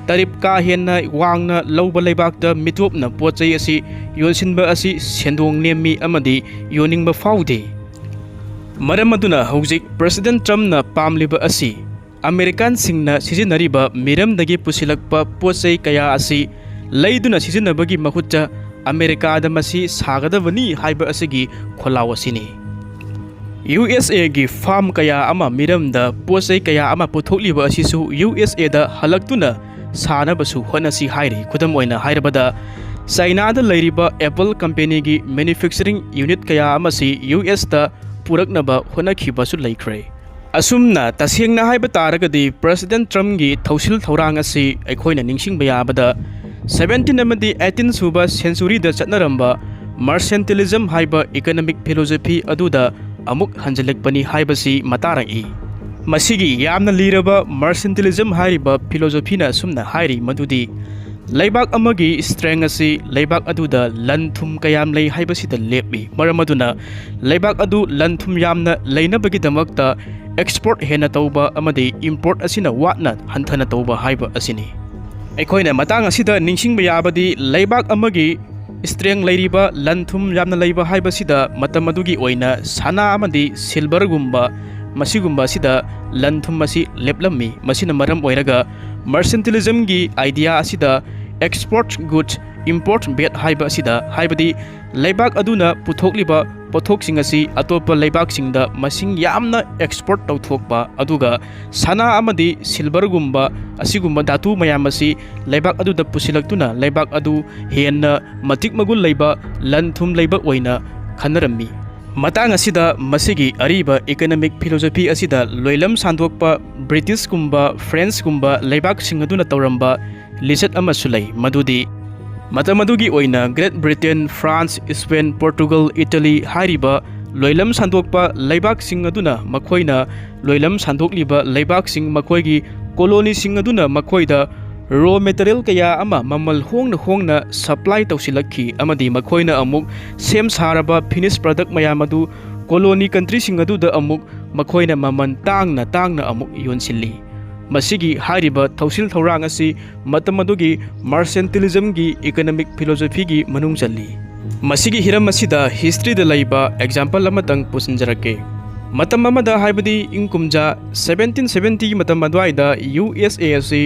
ꯇꯔꯤꯞ ꯀꯥ ꯍꯦꯟꯅ ꯋꯥꯡꯅ ꯂꯧꯕ ꯂꯩꯕꯥꯛꯇ ꯃꯤꯇꯣꯞꯅ ꯄꯣꯠ ꯆꯩ ꯑꯁꯤ ꯌꯣꯟꯁꯤꯟꯕ ꯑꯁꯤ ꯁꯦꯟꯗꯣꯡ ꯅꯦꯝꯃꯤ ꯑꯃꯗꯤ ꯌꯣꯟꯅꯤꯡꯕ ꯐꯥꯎꯗꯦ꯫ ꯃꯔꯝ ꯑꯗꯨꯅ ꯍꯧꯖꯤꯛ ꯄ꯭ꯔꯦꯁꯤꯗꯦꯟ ꯇ꯭ꯔꯝꯞꯅ ꯄꯥꯝꯂꯤꯕ ꯑꯁꯤ ꯑꯃꯦꯔꯤꯀꯥꯟꯁꯤꯡꯅ ꯁꯤꯖꯤꯟꯅꯔꯤꯕ ꯃꯤꯔꯝꯗꯒꯤ ꯄꯨꯁꯤꯜꯂꯛꯄ ꯄꯣꯠ ꯆꯩ ꯀꯌꯥ ꯑꯁꯤ ꯂꯩꯗꯨꯅ ꯁꯤꯖꯤꯟꯅꯕꯒꯤ ꯃꯍꯨꯠꯇ ꯑꯃꯦꯔꯤꯀꯥꯗ ꯃꯁꯤ ꯁꯥꯒꯗꯕꯅꯤ ꯍꯥꯏꯕ ꯑꯁꯤꯒꯤ ꯈꯣꯜꯂꯥꯎ ꯑꯁꯤꯅꯤ꯫ ꯌꯨ ꯑꯦꯁ ꯑꯦꯒꯤ ꯐꯥꯔꯝ ꯀꯌꯥ ꯑꯃ ꯃꯤꯔꯝꯗ ꯄꯣꯠ ꯆꯩ ꯀꯌꯥ ꯑꯃ ꯄꯨꯊꯣꯛꯂꯤꯕ ꯑꯁꯤꯁꯨ ꯌꯨ ꯑꯦꯁ ꯑꯦꯗ ꯍꯜꯂꯛꯇꯨꯅ ꯁꯥꯅꯕꯁꯨ ꯍꯣꯠꯅꯁꯤ ꯍꯥꯏꯔꯤ꯫ ꯈꯨꯗꯝ ꯑꯣꯏꯅ ꯍꯥꯏꯔꯕꯗ, ꯆꯥꯏꯅꯥꯗ ꯂꯩꯔꯤꯕ ꯑꯦꯄꯜ ꯀꯝꯄꯦꯅꯤꯒꯤ ꯃꯦꯅꯨꯐꯦꯛꯆꯔꯤꯡ ꯌꯨꯅꯤꯠ ꯀꯌꯥ ꯑꯃꯁꯤ ꯌꯨ ꯑꯦꯁꯇ ꯄꯨꯔꯛꯅꯕ ꯍꯣꯠꯅꯈꯤꯕꯁꯨ ꯂꯩꯈ꯭ꯔꯦ꯫ ꯑꯁꯨꯝꯅ ꯇꯁꯦꯡꯅ ꯍꯥꯏꯕ ꯇꯥꯔꯒꯗꯤ ꯄ꯭ꯔꯦꯁꯤꯗꯦꯟ ꯇ꯭ꯔꯝꯞꯀꯤ ꯊꯧꯁꯤꯜ ꯊꯧꯔꯥꯡ ꯑꯁꯤ ꯑꯩꯈꯣꯏꯅ ꯅꯤꯡꯁꯤꯡꯕ ꯌꯥꯕꯗ, ꯁꯕꯦꯟꯇꯤꯟ ꯑꯃꯗꯤ ꯑꯩꯠꯇꯤꯟ ꯁꯨꯕ ꯁꯦꯟꯆꯨꯔꯤꯗ ꯆꯠꯅꯔꯝꯕ ꯃꯔꯁꯦꯟꯇꯤꯂꯤꯖꯝ ꯍꯥꯏꯕ ꯏꯀꯅꯃꯤꯛ ꯐꯤꯂꯣꯁꯣꯐꯤ ꯑꯗꯨꯗ ꯑꯃꯨꯛ ꯍꯟꯖꯤꯜꯂꯛꯄꯅꯤ ꯍꯥꯏꯕꯁꯤ ꯃꯇꯥꯔꯛꯏ꯫ ꯃꯁꯤꯒꯤ ꯌꯥꯝꯅ ꯂꯤꯔꯕ ꯃꯔꯁꯦꯟꯇꯤꯂꯤꯖꯝ ꯍꯥꯏꯔꯤꯕ ꯐꯤꯂꯣꯁꯣꯐꯤꯅ ꯑꯁꯨꯝꯅ ꯍꯥꯏꯔꯤ ꯃꯗꯨꯗꯤ, ꯂꯩꯕꯥꯛ ꯑꯃꯒꯤ ꯁ꯭ꯇ꯭ꯔꯦꯡ ꯑꯁꯤ ꯂꯩꯕꯥꯛ ꯑꯗꯨꯗ ꯂꯟ ꯊꯨꯝ ꯀꯌꯥꯝ ꯂꯩ ꯍꯥꯏꯕꯁꯤꯗ ꯂꯦꯞꯂꯤ꯫ ꯃꯔꯝ ꯑꯗꯨꯅ ꯂꯩꯕꯥꯛ ꯑꯗꯨ ꯂꯟ ꯊꯨꯝ ꯌꯥꯝꯅ ꯂꯩꯅꯕꯒꯤꯗꯃꯛꯇ ꯑꯦꯛꯁꯄꯣꯔꯠ ꯍꯦꯟꯅ ꯇꯧꯕ ꯑꯃꯗꯤ ꯏꯝꯄꯣꯔꯠ ꯑꯁꯤꯅ ꯋꯥꯠꯅ ꯍꯟꯊꯅ ꯇꯧꯕ ꯍꯥꯏꯕ ꯑꯁꯤꯅꯤ꯫ ꯑꯩꯈꯣꯏꯅ ꯃꯇꯥꯡ ꯑꯁꯤꯗ ꯅꯤꯡꯁꯤꯡꯕ ꯌꯥꯕꯗꯤ, ꯂꯩꯕꯥꯛ ꯑꯃꯒꯤ ꯁ꯭ꯇ꯭ꯔꯦꯡ ꯂꯩꯔꯤꯕ, ꯂꯟ ꯊꯨꯝ ꯌꯥꯝꯅ ꯂꯩꯕ ꯍꯥꯏꯕꯁꯤꯗ ꯃꯇꯝ ꯑꯗꯨꯒꯤ ꯑꯣꯏꯅ ꯁꯅꯥ ꯑꯃꯗꯤ ꯁꯤꯜꯚꯔꯒꯨꯝꯕ, ꯃꯁꯤꯒꯨꯝꯕ ꯑꯁꯤꯗ ꯂꯟ ꯊꯨꯝ ꯑꯁꯤ ꯂꯦꯞꯂꯝꯃꯤ꯫ ꯃꯁꯤꯅ ꯃꯔꯝ ꯑꯣꯏꯔꯒ ꯃꯔꯁꯦꯟꯇꯤꯂꯤꯖꯝꯒꯤ ꯑꯥꯏꯗꯤꯌꯥ ꯑꯁꯤꯗ ꯑꯦꯛꯁꯄꯣꯔꯠ ꯒꯨꯗ, ꯏꯝꯄꯣꯔꯠ ꯕꯦꯗ ꯍꯥꯏꯕ ꯑꯁꯤꯗ, ꯍꯥꯏꯕꯗꯤ ꯂꯩꯕꯥꯛ ꯑꯗꯨꯅ ꯄꯨꯊꯣꯛꯂꯤꯕ ꯄꯣꯠꯊꯣꯛꯁꯤꯡ ꯑꯁꯤ ꯑꯇꯣꯞꯄ ꯂꯩꯕꯥꯛꯁꯤꯡꯗ ꯃꯁꯤꯡ ꯌꯥꯝꯅ ꯑꯦꯛꯁꯄꯣꯔꯠ ꯇꯧꯊꯣꯛꯄ, ꯑꯗꯨꯒ ꯁꯅꯥ ꯑꯃꯗꯤ ꯁꯤꯜꯚꯔꯒꯨꯝꯕ ꯑꯁꯤꯒꯨꯝꯕ ꯙꯥꯇꯨ ꯃꯌꯥꯝ ꯑꯁꯤ ꯂꯩꯕꯥꯛ ꯑꯗꯨꯗ ꯄꯨꯁꯤꯜꯂꯛꯇꯨꯅ ꯂꯩꯕꯥꯛ ꯑꯗꯨ ꯍꯦꯟꯅ ꯃꯇꯤꯛ ꯃꯒꯨꯟ ꯂꯩꯕ ꯂꯟ ꯊꯨꯝ ꯂꯩꯕ ꯑꯣꯏꯅ ꯈꯟꯅꯔꯝꯃꯤ꯫ ꯃꯇꯥꯡ ꯑꯁꯤꯗ ꯃꯁꯤꯒꯤ ꯑꯔꯤꯕ ꯏꯀꯅꯣꯃꯤꯛ ꯐꯤꯂꯣꯁꯣꯐꯤ ꯑꯁꯤꯗ ꯂꯣꯏꯂꯝ ꯁꯥꯟꯗꯣꯛꯄ ꯕ꯭ꯔꯤꯇꯤꯁꯀꯨꯝꯕ ꯐ꯭ꯔꯦꯟꯁꯀꯨꯝꯕ ꯂꯩꯕꯥꯛꯁꯤꯡ ꯑꯗꯨꯅ ꯇꯧꯔꯝꯕ ꯂꯤꯆꯠ ꯑꯃꯁꯨ ꯂꯩ, ꯃꯗꯨꯗꯤ ꯃꯇꯝ ꯑꯗꯨꯒꯤ ꯑꯣꯏꯅ ꯒ꯭ꯔꯦꯠ ꯕ꯭ꯔꯤꯇꯦꯟ, ꯐ꯭ꯔꯥꯟꯁ, ꯏꯁꯄꯦꯟ, ꯄꯣꯔꯇꯨꯒꯜ, ꯏꯇꯂꯤ ꯍꯥꯏꯔꯤꯕ ꯂꯣꯏꯂꯝ ꯁꯥꯟꯗꯣꯛꯄ ꯂꯩꯕꯥꯛꯁꯤꯡ ꯑꯗꯨꯅ ꯃꯈꯣꯏꯅ ꯂꯣꯏꯂꯝ ꯁꯥꯟꯗꯣꯛꯂꯤꯕ ꯂꯩꯕꯥꯛꯁꯤꯡ ꯃꯈꯣꯏꯒꯤ ꯀꯣꯂꯣꯅꯤꯁꯤꯡ ꯑꯗꯨꯅ ꯃꯈꯣꯏꯗ ꯔꯣ ꯃꯦꯇꯔꯤꯌꯦꯜ ꯀꯌꯥ ꯑꯃ ꯃꯃꯜ ꯍꯣꯡꯅ ꯍꯣꯡꯅ ꯁꯄ꯭ꯂꯥꯏ ꯇꯧꯁꯤꯜꯂꯛꯈꯤ, ꯑꯃꯗꯤ ꯃꯈꯣꯏꯅ ꯑꯃꯨꯛ ꯁꯦꯝ ꯁꯥꯔꯕ ꯐꯤꯅꯤꯁ ꯄ꯭ꯔꯗꯛ ꯃꯌꯥꯝ ꯑꯗꯨ ꯀꯣꯂꯣꯅꯤ ꯀꯟꯇ꯭ꯔꯤꯁꯤꯡ ꯑꯗꯨꯗ ꯑꯃꯨꯛ ꯃꯈꯣꯏꯅ ꯃꯃꯜ ꯇꯥꯡꯅ ꯇꯥꯡꯅ ꯑꯃꯨꯛ ꯌꯣꯟꯁꯤꯜꯂꯤ꯫ ꯃꯁꯤꯒꯤ ꯍꯥꯏꯔꯤꯕ ꯊꯧꯁꯤꯜ ꯊꯧꯔꯥꯡ ꯑꯁꯤ ꯃꯇꯝ ꯑꯗꯨꯒꯤ ꯃꯥꯔꯁꯦꯟꯇꯤꯂꯤꯖꯝꯒꯤ ꯏꯀꯅꯣꯃꯤꯛ ꯐꯤꯂꯣꯁꯣꯐꯤꯒꯤ ꯃꯅꯨꯡ ꯆꯜꯂꯤ꯫ ꯃꯁꯤꯒꯤ ꯍꯤꯔꯝ ꯑꯁꯤꯗ ꯍꯤꯁꯇ꯭ꯔꯤꯗ ꯂꯩꯕ ꯑꯦꯛꯖꯥꯝꯄꯜ ꯑꯃꯇꯪ ꯄꯨꯁꯤꯟꯖꯔꯛꯀꯦ꯫ ꯃꯇꯝ ꯑꯃꯗ, ꯍꯥꯏꯕꯗꯤ ꯏꯪ ꯀꯨꯝꯖꯥ ꯁꯕꯦꯟꯇꯤꯟ ꯁꯕꯦꯟꯇꯤꯒꯤ ꯃꯇꯝ ꯑꯗꯨꯋꯥꯏꯗ, ꯌꯨ ꯑꯦꯁ ꯑꯦ ꯑꯁꯤ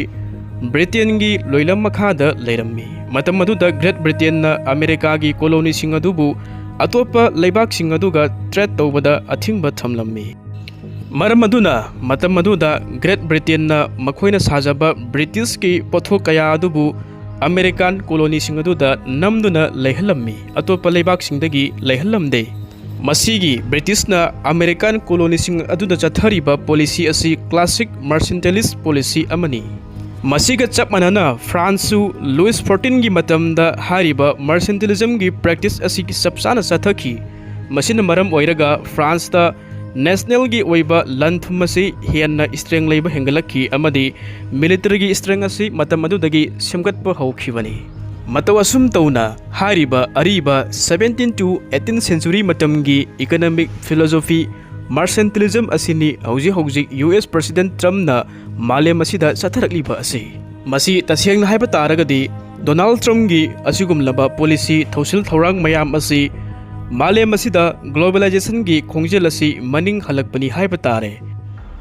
ꯕ꯭ꯔꯤꯇꯦꯟꯒꯤ ꯂꯣꯏꯂꯝ ꯃꯈꯥꯗ ꯂꯩꯔꯝꯃꯤ꯫ ꯃꯇꯝ ꯑꯗꯨꯗ ꯒ꯭ꯔꯦꯠ ꯕ꯭ꯔꯤꯇꯦꯟꯅ ꯑꯃꯦꯔꯤꯀꯥꯒꯤ ꯀꯣꯂꯣꯅꯤꯁꯤꯡ ꯑꯗꯨꯕꯨ ꯑꯇꯣꯞꯄ ꯂꯩꯕꯥꯛꯁꯤꯡ ꯑꯗꯨꯒ ꯇ꯭ꯔꯦꯗ ꯇꯧꯕꯗ ꯑꯊꯤꯡꯕ ꯊꯝꯂꯝꯃꯤ꯫ ꯃꯔꯝ ꯑꯗꯨꯅ ꯃꯇꯝ ꯑꯗꯨꯗ ꯒ꯭ꯔꯦꯠ ꯕ꯭ꯔꯤꯇꯦꯟꯅ ꯃꯈꯣꯏꯅ ꯁꯥꯖꯕ ꯕ꯭ꯔꯤꯇꯤꯁꯀꯤ ꯄꯣꯠꯊꯣꯛ ꯀꯌꯥ ꯑꯗꯨꯕꯨ ꯑꯃꯦꯔꯤꯀꯥꯟ ꯀꯣꯂꯣꯅꯤꯁꯤꯡ ꯑꯗꯨꯗ ꯅꯝꯗꯨꯅ ꯂꯩꯍꯜꯂꯝꯃꯤ, ꯑꯇꯣꯞꯄ ꯂꯩꯕꯥꯛꯁꯤꯡꯗꯒꯤ ꯂꯩꯍꯜꯂꯝꯗꯦ꯫ ꯃꯁꯤꯒꯤ ꯕ꯭ꯔꯤꯇꯤꯁꯅ ꯑꯃꯦꯔꯤꯀꯥꯟ ꯀꯣꯂꯣꯅꯤꯁꯤꯡ ꯑꯗꯨꯗ ꯆꯠꯊꯔꯤꯕ ꯄꯣꯂꯤꯁꯤ ꯑꯁꯤ ꯀ꯭ꯂꯥꯁꯤꯛ ꯃꯥꯔꯁꯦꯟꯇꯦꯂꯤꯁ ꯄꯣꯂꯤꯁꯤ ꯑꯃꯅꯤ꯫ ꯃꯁꯤꯒ ꯆꯞ ꯃꯥꯟꯅꯅ ꯐ꯭ꯔꯥꯟꯁꯁꯨ ꯂꯨꯏꯁ ꯐꯣꯔꯇꯤꯟꯒꯤ ꯃꯇꯝꯗ ꯍꯥꯏꯔꯤꯕ ꯃꯥꯔꯁꯦꯟꯇꯦꯂꯤꯖꯝꯒꯤ ꯄ꯭ꯔꯦꯛꯇꯤꯁ ꯑꯁꯤ ꯆꯞ ꯆꯥꯅ ꯆꯠꯊꯈꯤ꯫ ꯃꯁꯤꯅ ꯃꯔꯝ ꯑꯣꯏꯔꯒ ꯐ꯭ꯔꯥꯟꯁꯇ ꯅꯦꯁꯅꯦꯜꯒꯤ ꯑꯣꯏꯕ ꯂꯟ ꯊꯨꯝ ꯑꯁꯤ ꯍꯦꯟꯅ ꯏꯁꯇ꯭ꯔꯦꯡ ꯂꯩꯕ ꯍꯦꯟꯒꯠꯂꯛꯈꯤ ꯑꯃꯗꯤ ꯃꯤꯂꯤꯇꯔꯤꯒꯤ ꯏꯁꯇ꯭ꯔꯦꯡ ꯑꯁꯤ ꯃꯇꯝ ꯑꯗꯨꯗꯒꯤ ꯁꯦꯝꯒꯠꯄ ꯍꯧꯈꯤꯕꯅꯤ꯫ ꯃꯇꯧ ꯑꯁꯨꯝ ꯇꯧꯅ ꯍꯥꯏꯔꯤꯕ ꯑꯔꯤꯕ ꯁꯕꯦꯟꯇꯤꯟ ꯇꯨ ꯑꯩꯠꯇꯤꯟ ꯁꯦꯟꯆꯨꯔꯤ ꯃꯇꯝꯒꯤ ꯏꯀꯅꯣꯃꯤꯛ ꯐꯤꯂꯣꯁꯣꯐꯤ ꯃꯥꯔꯁꯦꯟꯇꯤꯂꯤꯖꯝ ꯑꯁꯤꯅꯤ ꯍꯧꯖꯤꯛ ꯍꯧꯖꯤꯛ ꯌꯨ ꯑꯦꯁ ꯄ꯭ꯔꯁꯤꯗꯦꯟꯠ ꯇ꯭ꯔꯝꯞꯅ ꯃꯥꯂꯦꯝ ꯑꯁꯤꯗ ꯆꯠꯊꯔꯛꯂꯤꯕ ꯑꯁꯤ꯫ ꯃꯁꯤ ꯇꯁꯦꯡꯅ ꯍꯥꯏꯕ ꯇꯥꯔꯒꯗꯤ ꯗꯣꯅꯥꯜꯗ ꯇ꯭ꯔꯝꯞꯀꯤ ꯑꯁꯤꯒꯨꯝꯂꯕ ꯄꯣꯂꯤꯁꯤ ꯊꯧꯁꯤꯜ ꯊꯧꯔꯥꯡ ꯃꯌꯥꯝ ꯑꯁꯤ ꯃꯥꯂꯦꯝ ꯑꯁꯤꯗ ꯒ꯭ꯂꯣꯕꯦꯂꯥꯏꯖꯦꯁꯟꯒꯤ ꯈꯣꯡꯖꯦꯜ ꯑꯁꯤ ꯃꯅꯤꯡ ꯍꯜꯂꯛꯄꯅꯤ ꯍꯥꯏꯕ ꯇꯥꯔꯦ꯫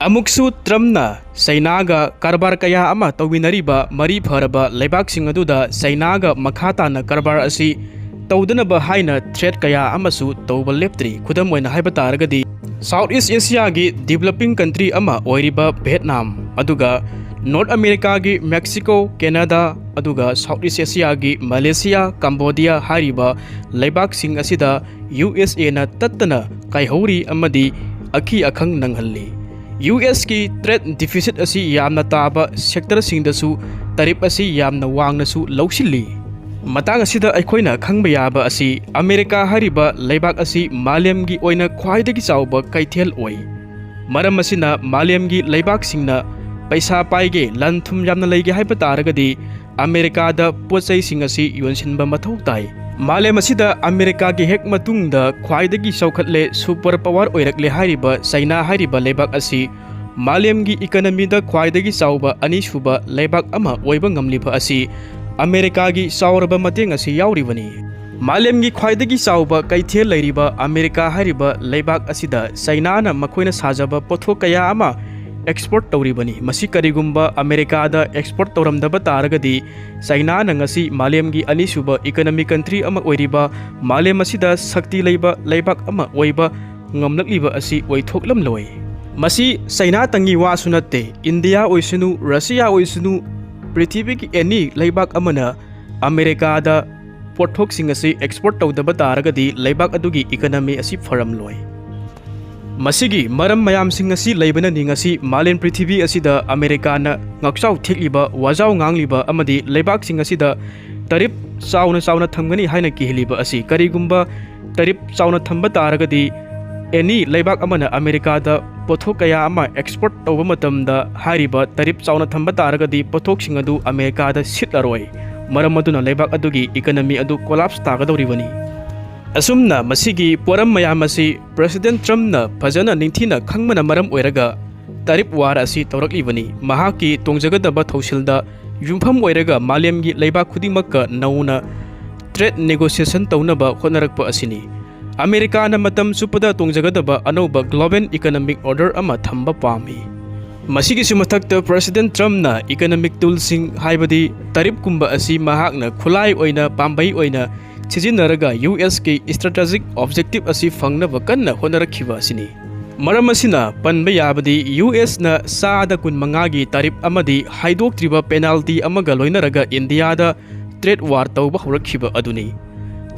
ꯑꯃꯨꯛꯁꯨ ꯇ꯭ꯔꯝꯞꯅ ꯆꯩꯅꯥꯒ ꯀꯔꯕꯥꯔ ꯀꯌꯥ ꯑꯃ ꯇꯧꯃꯤꯟꯅꯔꯤꯕ ꯃꯔꯤ ꯐꯔꯕ ꯂꯩꯕꯥꯛꯁꯤꯡ ꯑꯗꯨꯗ ꯆꯩꯅꯥꯒ ꯃꯈꯥ ꯇꯥꯅ ꯀꯔꯕꯥꯔ ꯑꯁꯤ ꯇꯧꯗꯅꯕ ꯍꯥꯏꯅ threat ꯀꯌꯥ ꯑꯃꯁꯨ ꯇꯧꯕ ꯂꯦꯞꯇ꯭ꯔꯤ꯫ ꯈꯨꯗꯝ ꯑꯣꯏꯅ ꯍꯥꯏꯕ ꯇꯥꯔꯒꯗꯤ, South East Asiaꯒꯤ developing country ꯑꯃ ꯑꯣꯏꯔꯤꯕ ꯚꯦꯠꯅꯥꯝ, ꯑꯗꯨꯒ North Americaꯒꯤ ꯃꯦꯛꯁꯤꯀꯣ, ꯀꯦꯅꯥꯗꯥ, ꯑꯗꯨꯒ South East Asiaꯒꯤ ꯃꯂꯦꯁꯤꯌꯥ, ꯀꯝꯕꯣꯗꯤꯌꯥ ꯍꯥꯏꯔꯤꯕ ꯂꯩꯕꯥꯛꯁꯤꯡ ꯑꯁꯤꯗ ꯌꯨ ꯑꯦꯁ ꯑꯦꯅ ꯇꯠꯇꯅ ꯀꯥꯏꯍꯧꯔꯤ ꯑꯃꯗꯤ ꯑꯀꯤ ꯑꯈꯪ ꯅꯪꯍꯜꯂꯤ꯫ ꯌꯨ ꯑꯦꯁꯀꯤ trade deficit ꯑꯁꯤ ꯌꯥꯝꯅ ꯇꯥꯕ sectorꯁꯤꯡꯗꯁꯨ tariff ꯑꯁꯤ ꯌꯥꯝꯅ ꯋꯥꯡꯅꯁꯨ ꯂꯧꯁꯤꯜꯂꯤ꯫ ꯃꯇꯥꯡ ꯑꯁꯤꯗ ꯑꯩꯈꯣꯏꯅ ꯈꯪꯕ ꯌꯥꯕ ꯑꯁꯤ, ꯑꯃꯦꯔꯤꯀꯥ ꯍꯥꯏꯔꯤꯕ ꯂꯩꯕꯥꯛ ꯑꯁꯤ ꯃꯥꯂꯦꯝꯒꯤ ꯑꯣꯏꯅ ꯈ꯭ꯋꯥꯏꯗꯒꯤ ꯆꯥꯎꯕ ꯀꯩꯊꯦꯜ ꯑꯣꯏ꯫ ꯃꯔꯝ ꯑꯁꯤꯅ ꯃꯥꯂꯦꯝꯒꯤ ꯂꯩꯕꯥꯛꯁꯤꯡꯅ ꯄꯩꯁꯥ ꯄꯥꯏꯒꯦ, ꯂꯟ ꯊꯨꯝ ꯌꯥꯝꯅ ꯂꯩꯒꯦ ꯍꯥꯏꯕ ꯇꯥꯔꯒꯗꯤ, ꯑꯃꯦꯔꯤꯀꯥꯗ ꯄꯣꯠ ꯆꯩꯁꯤꯡ ꯑꯁꯤ ꯌꯣꯟꯁꯤꯟꯕ ꯃꯊꯧ ꯇꯥꯏ꯫ ꯃꯥꯂꯦꯝ ꯑꯁꯤꯗ ꯑꯃꯦꯔꯤꯀꯥꯒꯤ ꯍꯦꯛ ꯃꯇꯨꯡꯗ ꯈ꯭ꯋꯥꯏꯗꯒꯤ ꯆꯥꯎꯈꯠꯂꯦ, super power ꯑꯣꯏꯔꯛꯂꯦ ꯍꯥꯏꯔꯤꯕ ꯆꯩꯅꯥ ꯍꯥꯏꯔꯤꯕ ꯂꯩꯕꯥꯛ ꯑꯁꯤ ꯃꯥꯂꯦꯝꯒꯤ economyꯗ ꯈ꯭ꯋꯥꯏꯗꯒꯤ ꯆꯥꯎꯕ ꯑꯅꯤꯁꯨꯕ ꯂꯩꯕꯥꯛ ꯑꯃ ꯑꯣꯏꯕ ꯉꯝꯂꯤꯕ ꯑꯁꯤ ꯑꯃꯦꯔꯤꯀꯥꯒꯤ ꯆꯥꯎꯔꯕ ꯃꯇꯦꯡ ꯑꯁꯤ ꯌꯥꯎꯔꯤꯕꯅꯤ꯫ ꯃꯥꯂꯦꯝꯒꯤ ꯈ꯭ꯋꯥꯏꯗꯒꯤ ꯆꯥꯎꯕ ꯀꯩꯊꯦꯜ ꯂꯩꯔꯤꯕ ꯑꯃꯦꯔꯤꯀꯥ ꯍꯥꯏꯔꯤꯕ ꯂꯩꯕꯥꯛ ꯑꯁꯤꯗ ꯆꯩꯅꯥꯅ ꯃꯈꯣꯏꯅ ꯁꯥꯖꯕ ꯄꯣꯠꯊꯣꯛ ꯀꯌꯥ ꯑꯃ export ꯇꯧꯔꯤꯕꯅꯤ꯫ ꯃꯁꯤ ꯀꯔꯤꯒꯨꯝꯕ ꯑꯃꯦꯔꯤꯀꯥꯗ export ꯇꯧꯔꯝꯗꯕ ꯇꯥꯔꯒꯗꯤ, ꯆꯩꯅꯥꯅ ꯉꯁꯤ ꯃꯥꯂꯦꯝꯒꯤ ꯑꯅꯤꯁꯨꯕ economic country ꯑꯃ ꯑꯣꯏꯔꯤꯕ, ꯃꯥꯂꯦꯝ ꯑꯁꯤꯗ ꯁꯛꯇꯤ ꯂꯩꯕ ꯂꯩꯕꯥꯛ ꯑꯃ ꯑꯣꯏꯕ ꯉꯝꯂꯛꯂꯤꯕ ꯑꯁꯤ ꯑꯣꯏꯊꯣꯛꯂꯝꯂꯣꯏ꯫ ꯃꯁꯤ ꯆꯩꯅꯥꯇꯪꯒꯤ ꯋꯥꯁꯨ ꯅꯠꯇꯦ, ꯏꯟꯗꯤꯌꯥ ꯑꯣꯏꯁꯅꯨ, ꯔꯁꯤꯌꯥ ꯑꯣꯏꯁꯅꯨ, ꯄ꯭ꯔꯤꯊꯤꯕꯤꯒꯤ any ꯂꯩꯕꯥꯛ ꯑꯃꯅ ꯑꯃꯦꯔꯤꯀꯥꯗ ꯄꯣꯠꯊꯣꯛꯁꯤꯡ ꯑꯁꯤ export ꯇꯧꯗꯕ ꯇꯥꯔꯒꯗꯤ ꯂꯩꯕꯥꯛ ꯑꯗꯨꯒꯤ economy ꯑꯁꯤ ꯐꯔꯝꯂꯣꯏ꯫ ꯃꯁꯤꯒꯤ ꯃꯔꯝ ꯃꯌꯥꯝꯁꯤꯡ ꯑꯁꯤ ꯂꯩꯕꯅꯅꯤ ꯉꯁꯤ ꯃꯥꯂꯦꯝ ꯄ꯭ꯔꯤꯊꯤꯕꯤ ꯑꯁꯤꯗ ꯑꯃꯦꯔꯤꯀꯥꯅ ꯉꯥꯛꯆꯥꯎ ꯊꯦꯛꯂꯤꯕ, ꯋꯥꯖꯥꯎ ꯉꯥꯡꯂꯤꯕ ꯑꯃꯗꯤ ꯂꯩꯕꯥꯛꯁꯤꯡ ꯑꯁꯤꯗ tariff ꯆꯥꯎꯅ ꯆꯥꯎꯅ ꯊꯝꯒꯅꯤ ꯍꯥꯏꯅ ꯀꯤꯍꯜꯂꯤꯕ ꯑꯁꯤ꯫ ꯀꯔꯤꯒꯨꯝꯕ tariff ꯆꯥꯎꯅ ꯊꯝꯕ ꯇꯥꯔꯒꯗꯤ, any ꯂꯩꯕꯥꯛ ꯑꯃꯅ ꯑꯃꯦꯔꯤꯀꯥꯗ ꯄꯣꯠꯊꯣꯛ ꯀꯌꯥ ꯑꯃ export ꯇꯧꯕ ꯃꯇꯝꯗ ꯍꯥꯏꯔꯤꯕ tariff ꯆꯥꯎꯅ ꯊꯝꯕ ꯇꯥꯔꯒꯗꯤ ꯄꯣꯠꯊꯣꯛꯁꯤꯡ ꯑꯗꯨ ꯑꯃꯦꯔꯤꯀꯥꯗ ꯁꯤꯠꯂꯔꯣꯏ꯫ ꯃꯔꯝ ꯑꯗꯨꯅ ꯂꯩꯕꯥꯛ ꯑꯗꯨꯒꯤ economy ꯑꯗꯨ collapse ꯇꯥꯒꯗꯧꯔꯤꯕꯅꯤ꯫ ꯑꯁꯨꯝꯅ ꯃꯁꯤꯒꯤ ꯄꯣꯔꯝ ꯃꯌꯥꯝ ꯑꯁꯤ President Trumpꯅ ꯐꯖꯅ ꯅꯤꯡꯊꯤꯅ ꯈꯪꯕꯅ ꯃꯔꯝ ꯑꯣꯏꯔꯒ tariff war ꯑꯁꯤ ꯇꯧꯔꯛꯂꯤꯕꯅꯤ꯫ ꯃꯍꯥꯛꯀꯤ ꯇꯣꯡꯖꯒꯗꯕ ꯊꯧꯁꯤꯜꯗ ꯌꯨꯝꯐꯝ ꯑꯣꯏꯔꯒ ꯃꯥꯂꯦꯝꯒꯤ ꯂꯩꯕꯥꯛ ꯈꯨꯗꯤꯡꯃꯛꯀ ꯅꯧꯅ trade negotiation ꯇꯧꯅꯕ ꯍꯣꯠꯅꯔꯛꯄ ꯑꯁꯤꯅꯤ꯫ ꯑꯃꯦꯔꯤꯀꯥꯅ ꯃꯇꯝ ꯆꯨꯞꯄꯗ ꯇꯣꯡꯖꯒꯗꯕ ꯑꯅꯧꯕ global economic order ꯑꯃ ꯊꯝꯕ ꯄꯥꯝꯃꯤ꯫ ꯃꯁꯤꯒꯤꯁꯨ ꯃꯊꯛꯇ President Trumpꯅ economic toolꯁꯤꯡ, ꯍꯥꯏꯕꯗꯤ tariffꯀꯨꯝꯕ ꯑꯁꯤ ꯃꯍꯥꯛꯅ ꯈꯨꯠꯂꯥꯏ ꯑꯣꯏꯅ, ꯄꯥꯝꯕꯩ ꯑꯣꯏꯅ ꯁꯤꯖꯤꯟꯅꯔꯒ ꯌꯨ ꯑꯦꯁꯀꯤ strategic objective ꯑꯁꯤ ꯐꯪꯅꯕ ꯀꯟꯅ ꯍꯣꯠꯅꯔꯛꯈꯤꯕ ꯑꯁꯤꯅꯤ꯫ ꯃꯔꯝ ꯑꯁꯤꯅ ꯄꯟꯕ ꯌꯥꯕꯗꯤ ꯌꯨ ꯑꯦꯁꯅ ꯆꯥꯗ ꯀꯨꯟꯃꯉꯥꯒꯤ ꯇꯥꯔꯤꯐ ꯑꯃꯗꯤ ꯍꯥꯏꯗꯣꯛꯇ꯭ꯔꯤꯕ penalty ꯑꯃꯒ ꯂꯣꯏꯅꯔꯒ ꯏꯟꯗꯤꯌꯥꯗ trade war ꯇꯧꯕ ꯍꯧꯔꯛꯈꯤꯕ ꯑꯗꯨꯅꯤ꯫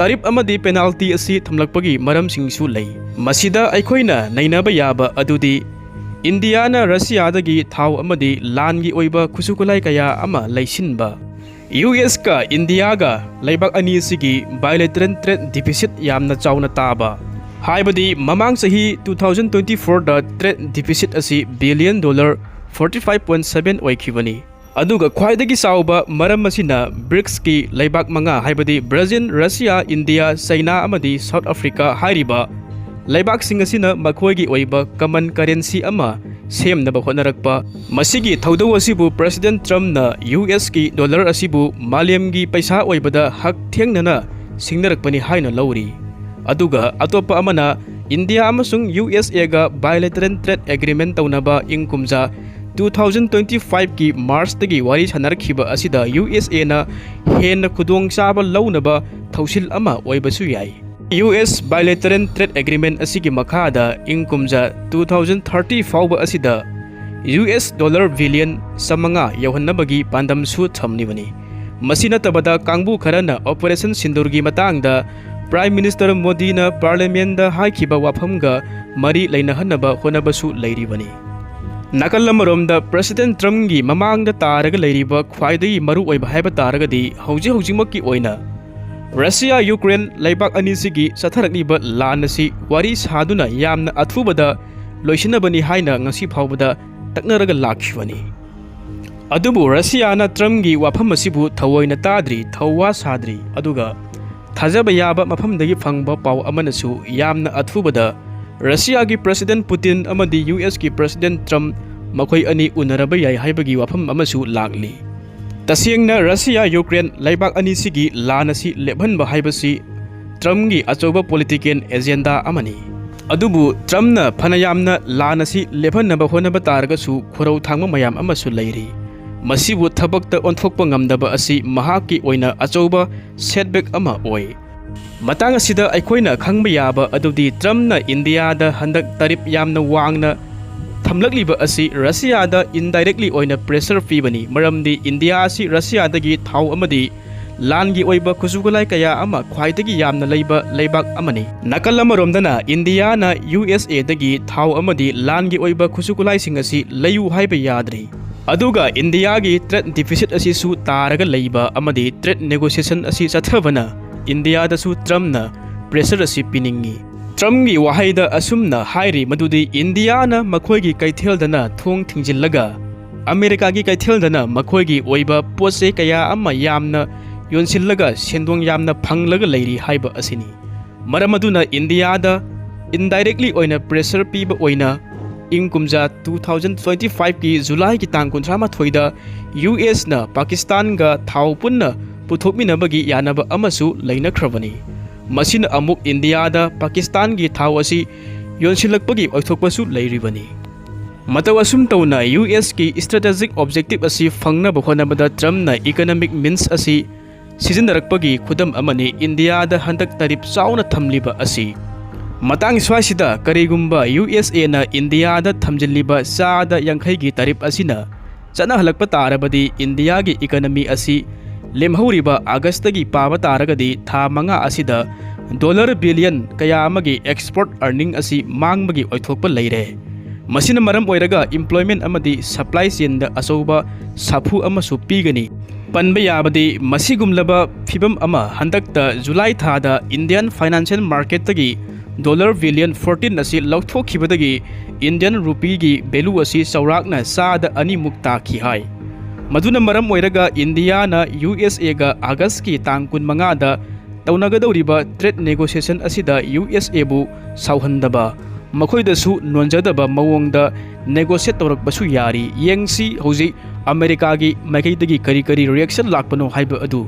ꯇꯥꯔꯤꯐ ꯑꯃꯗꯤ penalty ꯑꯁꯤ ꯊꯝꯂꯛꯄꯒꯤ ꯃꯔꯝꯁꯤꯡꯁꯨ ꯂꯩ꯫ ꯃꯁꯤꯗ ꯑꯩꯈꯣꯏꯅ ꯅꯩꯅꯕ ꯌꯥꯕ ꯑꯗꯨꯗꯤ ꯏꯟꯗꯤꯌꯥꯅ ꯔꯁꯤꯌꯥꯗꯒꯤ ꯊꯥꯎ ꯑꯃꯗꯤ ꯂꯥꯟꯒꯤ ꯑꯣꯏꯕ ꯈꯨꯠꯁꯨ ꯈꯨꯠꯂꯥꯏ ꯀꯌꯥ ꯑꯃ ꯂꯩꯁꯤꯟꯕ, ꯌꯨ ꯑꯦꯁꯀ ꯏꯟꯗꯤꯌꯥꯒ ꯂꯩꯕꯥꯛ ꯑꯅꯤꯁꯤꯒꯤ bilateral trade deficit ꯌꯥꯝꯅ ꯆꯥꯎꯅ ꯇꯥꯕ, ꯍꯥꯏꯕꯗꯤ ꯃꯃꯥꯡ ꯆꯍꯤ two thousand twenty fourꯗ trade deficit ꯑꯁꯤ billion dollar forty five point seven ꯑꯣꯏꯈꯤꯕꯅꯤ꯫ ꯑꯗꯨꯒ ꯈ꯭ꯋꯥꯏꯗꯒꯤ ꯆꯥꯎꯕ ꯃꯔꯝ ꯑꯁꯤꯅ ꯕ꯭ꯔꯤꯛꯁꯀꯤ ꯂꯩꯕꯥꯛ ꯃꯉꯥ, ꯍꯥꯏꯕꯗꯤ ꯕ꯭ꯔꯥꯖꯤꯜ, ꯔꯁꯤꯌꯥ, ꯏꯟꯗꯤꯌꯥ, ꯆꯩꯅꯥ ꯑꯃꯗꯤ ꯁꯥꯎꯠ ꯑꯐ꯭ꯔꯤꯀꯥ ꯍꯥꯏꯔꯤꯕ ꯂꯩꯕꯥꯛꯁꯤꯡ ꯑꯁꯤꯅ ꯃꯈꯣꯏꯒꯤ ꯑꯣꯏꯕ common currency ꯑꯃ ꯁꯦꯝꯅꯕ ꯍꯣꯠꯅꯔꯛꯄ꯫ ꯃꯁꯤꯒꯤ ꯊꯧꯗꯧ ꯑꯁꯤꯕꯨ President Trumpꯅ ꯌꯨ ꯑꯦꯁꯀꯤ dollar ꯑꯁꯤꯕꯨ ꯃꯥꯂꯦꯝꯒꯤ ꯄꯩꯁꯥ ꯑꯣꯏꯕꯗ ꯍꯛꯊꯦꯡꯅꯅ ꯁꯤꯡꯅꯔꯛꯄꯅꯤ ꯍꯥꯏꯅ ꯂꯧꯔꯤ꯫ ꯑꯗꯨꯒ ꯑꯇꯣꯞꯄ ꯑꯃꯅ ꯏꯟꯗꯤꯌꯥ ꯑꯃꯁꯨꯡ ꯌꯨ ꯑꯦꯁ ꯑꯦꯒ bilateral trade agreement ꯇꯧꯅꯕ ꯏꯪ ꯀꯨꯝꯖꯥ two thousand twenty fiveꯀꯤ Marchꯇꯒꯤ ꯋꯥꯔꯤ ꯁꯥꯟꯅꯔꯛꯈꯤꯕ ꯑꯁꯤꯗ ꯌꯨ ꯑꯦꯁ ꯑꯦꯅ ꯍꯦꯟꯅ ꯈꯨꯗꯣꯡꯆꯥꯕ ꯂꯧꯅꯕ ꯊꯧꯁꯤꯜ ꯑꯃ ꯑꯣꯏꯕꯁꯨ ꯌꯥꯏ꯫ U S bilateral trade agreement ꯑꯁꯤꯒꯤ ꯃꯈꯥꯗ ꯏꯪ ꯀꯨꯝꯖꯥ two thousand thirty ꯐꯥꯎꯕ ꯑꯁꯤꯗ ꯌꯨ ꯑꯦꯁ dollar billion ꯆꯥꯃꯉꯥ ꯌꯧꯍꯟꯅꯕꯒꯤ ꯄꯥꯟꯗꯝꯁꯨ ꯊꯝꯂꯤꯕꯅꯤ꯫ ꯃꯁꯤ ꯅꯠꯇꯕꯗ ꯀꯥꯡꯕꯨ ꯈꯔꯅ Operation ꯁꯤꯟꯗꯨꯔꯒꯤ ꯃꯇꯥꯡꯗ Prime Minister ꯃꯣꯗꯤꯅ Parliamentꯗ ꯍꯥꯏꯈꯤꯕ ꯋꯥꯐꯝꯒ ꯃꯔꯤ ꯂꯩꯅꯍꯟꯅꯕ ꯍꯣꯠꯅꯕꯁꯨ ꯂꯩꯔꯤꯕꯅꯤ꯫ ꯅꯥꯀꯜ ꯑꯃꯔꯣꯝꯗ President Trumpꯒꯤ ꯃꯃꯥꯡꯗ ꯇꯥꯔꯒ ꯂꯩꯔꯤꯕ ꯈ꯭ꯋꯥꯏꯗꯒꯤ ꯃꯔꯨꯑꯣꯏꯕ ꯍꯥꯏꯕ ꯇꯥꯔꯒꯗꯤ ꯍꯧꯖꯤꯛ ꯍꯧꯖꯤꯛꯃꯛꯀꯤ ꯑꯣꯏꯅ ꯔꯁꯤꯌꯥ ꯌꯨꯀ꯭ꯔꯦꯟ ꯂꯩꯕꯥꯛ ꯑꯅꯤꯁꯤꯒꯤ ꯆꯠꯊꯔꯛꯂꯤꯕ ꯂꯥꯟ ꯑꯁꯤ ꯋꯥꯔꯤ ꯁꯥꯗꯨꯅ ꯌꯥꯝꯅ ꯑꯊꯨꯕꯗ ꯂꯣꯏꯁꯤꯟꯅꯕꯅꯤ ꯍꯥꯏꯅ ꯉꯁꯤ ꯐꯥꯎꯕꯗ ꯇꯛꯅꯔꯒ ꯂꯥꯛꯈꯤꯕꯅꯤ꯫ ꯑꯗꯨꯕꯨ ꯔꯁꯤꯌꯥꯅ ꯇ꯭ꯔꯝꯞꯒꯤ ꯋꯥꯐꯝ ꯑꯁꯤꯕꯨ ꯊꯑꯣꯏꯅ ꯇꯥꯗ꯭ꯔꯤ, ꯊꯧꯋꯥ ꯁꯥꯗ꯭ꯔꯤ, ꯑꯗꯨꯒ ꯊꯥꯖꯕ ꯌꯥꯕ ꯃꯐꯝꯗꯒꯤ ꯐꯪꯕ ꯄꯥꯎ ꯑꯃꯅꯁꯨ ꯌꯥꯝꯅ ꯑꯊꯨꯕꯗ ꯔꯁꯤꯌꯥꯒꯤ President ꯄꯨꯇꯤꯟ ꯑꯃꯗꯤ ꯌꯨ ꯑꯦꯁꯀꯤ President ꯇ꯭ꯔꯝꯞ ꯃꯈꯣꯏ ꯑꯅꯤ ꯎꯅꯔꯕ ꯌꯥꯏ ꯍꯥꯏꯕꯒꯤ ꯋꯥꯐꯝ ꯑꯃꯁꯨ ꯂꯥꯛꯂꯤ꯫ ꯇꯁꯦꯡꯅ ꯔꯁꯤꯌꯥ ꯌꯨꯀ꯭ꯔꯦꯟ ꯂꯩꯕꯥꯛ ꯑꯅꯤꯁꯤꯒꯤ ꯂꯥꯟ ꯑꯁꯤ ꯂꯦꯞꯍꯟꯕ ꯍꯥꯏꯕꯁꯤ ꯇ꯭ꯔꯝꯞꯒꯤ ꯑꯆꯧꯕ political agenda ꯑꯃꯅꯤ꯫ ꯑꯗꯨꯕꯨ ꯇ꯭ꯔꯝꯞꯅ ꯐꯅ ꯌꯥꯝꯅ ꯂꯥꯟ ꯑꯁꯤ ꯂꯦꯞꯍꯟꯅꯕ ꯍꯣꯠꯅꯕ ꯇꯥꯔꯒꯁꯨ ꯈꯨꯔꯧ ꯊꯥꯡꯕ ꯃꯌꯥꯝ ꯑꯃꯁꯨ ꯂꯩꯔꯤ꯫ ꯃꯁꯤꯕꯨ ꯊꯕꯛꯇ ꯑꯣꯟꯊꯣꯛꯄ ꯉꯝꯗꯕ ꯑꯁꯤ ꯃꯍꯥꯛꯀꯤ ꯑꯣꯏꯅ ꯑꯆꯧꯕ setback ꯑꯃ ꯑꯣꯏ꯫ ꯃꯇꯥꯡ ꯑꯁꯤꯗ ꯑꯩꯈꯣꯏꯅ ꯈꯪꯕ ꯌꯥꯕ ꯑꯗꯨꯗꯤ, ꯇ꯭ꯔꯝꯞꯅ ꯏꯟꯗꯤꯌꯥꯗ ꯍꯟꯗꯛ tariff ꯌꯥꯝꯅ ꯋꯥꯡꯅ ꯊꯝꯂꯛꯂꯤꯕ ꯑꯁꯤ ꯔꯁꯤꯌꯥꯗ indirectly ꯑꯣꯏꯅ pressure ꯄꯤꯕꯅꯤ, ꯃꯔꯝꯗꯤ ꯏꯟꯗꯤꯌꯥ ꯑꯁꯤ ꯔꯁꯤꯌꯥꯗꯒꯤ ꯊꯥꯎ ꯑꯃꯗꯤ ꯂꯥꯟꯒꯤ ꯑꯣꯏꯕ ꯈꯨꯠꯁꯨ ꯈꯨꯠꯂꯥꯏ ꯀꯌꯥ ꯑꯃ ꯈ꯭ꯋꯥꯏꯗꯒꯤ ꯌꯥꯝꯅ ꯂꯩꯕ ꯂꯩꯕꯥꯛ ꯑꯃꯅꯤ꯫ ꯅꯥꯀꯜ ꯑꯃꯔꯣꯝꯗꯅ ꯏꯟꯗꯤꯌꯥꯅ ꯌꯨ ꯑꯦꯁ ꯑꯦꯗꯒꯤ ꯊꯥꯎ ꯑꯃꯗꯤ ꯂꯥꯟꯒꯤ ꯑꯣꯏꯕ ꯈꯨꯠꯁꯨ ꯈꯨꯠꯂꯥꯏꯁꯤꯡ ꯑꯁꯤ ꯂꯩꯌꯨ ꯍꯥꯏꯕ ꯌꯥꯗ꯭ꯔꯤ꯫ ꯑꯗꯨꯒ ꯏꯟꯗꯤꯌꯥꯒꯤ trade deficit ꯑꯁꯤꯁꯨ ꯇꯥꯔꯒ ꯂꯩꯕ ꯑꯃꯗꯤ trade negotiation ꯑꯁꯤ ꯆꯠꯊꯕꯅ ꯏꯟꯗꯤꯌꯥꯗꯁꯨ ꯇ꯭ꯔꯝꯞꯅ pressure ꯑꯁꯤ ꯄꯤꯅꯤꯡꯏ꯫ ꯇ꯭ꯔꯝꯞꯀꯤ ꯋꯥꯍꯩꯗ ꯑꯁꯨꯝꯅ ꯍꯥꯏꯔꯤ ꯃꯗꯨꯗꯤ ꯏꯟꯗꯤꯌꯥꯅ ꯃꯈꯣꯏꯒꯤ ꯀꯩꯊꯦꯜꯗꯅ ꯊꯣꯡ ꯊꯤꯡꯖꯤꯜꯂꯒ ꯑꯃꯦꯔꯤꯀꯥꯒꯤ ꯀꯩꯊꯦꯜꯗꯅ ꯃꯈꯣꯏꯒꯤ ꯑꯣꯏꯕ ꯄꯣꯠ ꯆꯩ ꯀꯌꯥ ꯑꯃ ꯌꯥꯝꯅ ꯌꯣꯟꯁꯤꯜꯂꯒ ꯁꯦꯟꯗꯣꯡ ꯌꯥꯝꯅ ꯐꯪꯂꯒ ꯂꯩꯔꯤ ꯍꯥꯏꯕ ꯑꯁꯤꯅꯤ꯫ ꯃꯔꯝ ꯑꯗꯨꯅ ꯏꯟꯗꯤꯌꯥꯗ indirectly ꯑꯣꯏꯅ pressure ꯄꯤꯕ ꯑꯣꯏꯅ ꯏꯪ ꯀꯨꯝꯖꯥ two thousand twenty five ꯀꯤ ꯖꯨꯂꯥꯏꯒꯤ ꯇꯥꯡ ꯀꯨꯟꯊ꯭ꯔꯥ ꯃꯥꯊꯣꯏꯗ ꯌꯨ ꯑꯦꯁꯅ ꯄꯥꯀꯤꯁꯇꯥꯟꯒ ꯊꯥꯎ ꯄꯨꯟꯅ ꯄꯨꯊꯣꯛꯃꯤꯟꯅꯕꯒꯤ ꯌꯥꯅꯕ ꯑꯃꯁꯨ ꯂꯩꯅꯈ꯭ꯔꯕꯅꯤ꯫ ꯃꯁꯤꯅ ꯑꯃꯨꯛ ꯏꯟꯗꯤꯌꯥꯗ ꯄꯥꯀꯤꯁꯇꯥꯟꯒꯤ ꯊꯥꯎ ꯑꯁꯤ ꯌꯣꯟꯁꯤꯜꯂꯛꯄꯒꯤ ꯑꯣꯏꯊꯣꯛꯄꯁꯨ ꯂꯩꯔꯤꯕꯅꯤ꯫ ꯃꯇꯧ ꯑꯁꯨꯝ ꯇꯧꯅ ꯌꯨ ꯑꯦꯁꯀꯤ strategic objective ꯑꯁꯤ ꯐꯪꯅꯕ ꯍꯣꯠꯅꯕꯗ ꯇ꯭ꯔꯝꯞꯅ economic means ꯑꯁꯤ ꯁꯤꯖꯤꯟꯅꯔꯛꯄꯒꯤ ꯈꯨꯗꯝ ꯑꯃꯅꯤ ꯏꯟꯗꯤꯌꯥꯗ ꯍꯟꯗꯛ tariff ꯆꯥꯎꯅ ꯊꯝꯂꯤꯕ ꯑꯁꯤ꯫ ꯃꯇꯥꯡ ꯁ꯭ꯋꯥꯏꯁꯤꯗ ꯀꯔꯤꯒꯨꯝꯕ ꯌꯨ ꯑꯦꯁ ꯑꯦꯅ ꯏꯟꯗꯤꯌꯥꯗ ꯊꯝꯖꯤꯜꯂꯤꯕ ꯆꯥꯗ ꯌꯥꯡꯈꯩꯒꯤ tariff ꯑꯁꯤꯅ ꯆꯠꯅꯍꯜꯂꯛꯄ ꯇꯥꯔꯕꯗꯤ ꯏꯟꯗꯤꯌꯥꯒꯤ economy ꯑꯁꯤ ꯂꯦꯝꯍꯧꯔꯤꯕ ꯑꯥꯒꯁꯇꯒꯤ ꯄꯥꯕ ꯇꯥꯔꯒꯗꯤ ꯊꯥ ꯃꯉꯥ ꯑꯁꯤꯗ dollar billion ꯀꯌꯥ ꯑꯃꯒꯤ export earning ꯑꯁꯤ ꯃꯥꯡꯕꯒꯤ ꯑꯣꯏꯊꯣꯛꯄ ꯂꯩꯔꯦ꯫ ꯃꯁꯤꯅ ꯃꯔꯝ ꯑꯣꯏꯔꯒ employment ꯑꯃꯗꯤ supply chainꯗ ꯑꯆꯧꯕ ꯁꯥꯐꯨ ꯑꯃꯁꯨ ꯄꯤꯒꯅꯤ꯫ ꯄꯟꯕ ꯌꯥꯕꯗꯤ ꯃꯁꯤꯒꯨꯝꯂꯕ ꯐꯤꯚꯝ ꯑꯃ ꯍꯟꯗꯛꯇ ꯖꯨꯂꯥꯏ ꯊꯥꯗ Indian financial marketꯇꯒꯤ dollar billion fourteen ꯑꯁꯤ ꯂꯧꯊꯣꯛꯈꯤꯕꯗꯒꯤ Indian rupeeꯒꯤ value ꯑꯁꯤ ꯆꯥꯎꯔꯥꯛꯅ ꯆꯥꯗ ꯑꯅꯤꯃꯨꯛ ꯇꯥꯈꯤ ꯍꯥꯏ꯫ ꯃꯗꯨꯅ ꯃꯔꯝ ꯑꯣꯏꯔꯒ ꯏꯟꯗꯤꯌꯥꯅ ꯌꯨ ꯑꯦꯁ ꯑꯦꯒ ꯑꯥꯒꯁꯀꯤ ꯇꯥꯡ ꯀꯨꯟꯃꯉꯥꯗ ꯇꯧꯅꯒꯗꯧꯔꯤꯕ trade negotiation ꯑꯁꯤꯗ ꯌꯨ ꯑꯦꯁ ꯑꯦꯕꯨ ꯁꯥꯎꯍꯟꯗꯕ, ꯃꯈꯣꯏꯗꯁꯨ ꯅꯣꯟꯖꯗꯕ ꯃꯑꯣꯡꯗ negotiate ꯇꯧꯔꯛꯄꯁꯨ ꯌꯥꯔꯤ꯫ ꯌꯦꯡꯁꯤ ꯍꯧꯖꯤꯛ ꯑꯃꯦꯔꯤꯀꯥꯒꯤ ꯃꯥꯏꯀꯩꯗꯒꯤ ꯀꯔꯤ ꯀꯔꯤ reaction ꯂꯥꯛꯄꯅꯣ ꯍꯥꯏꯕ ꯑꯗꯨ꯫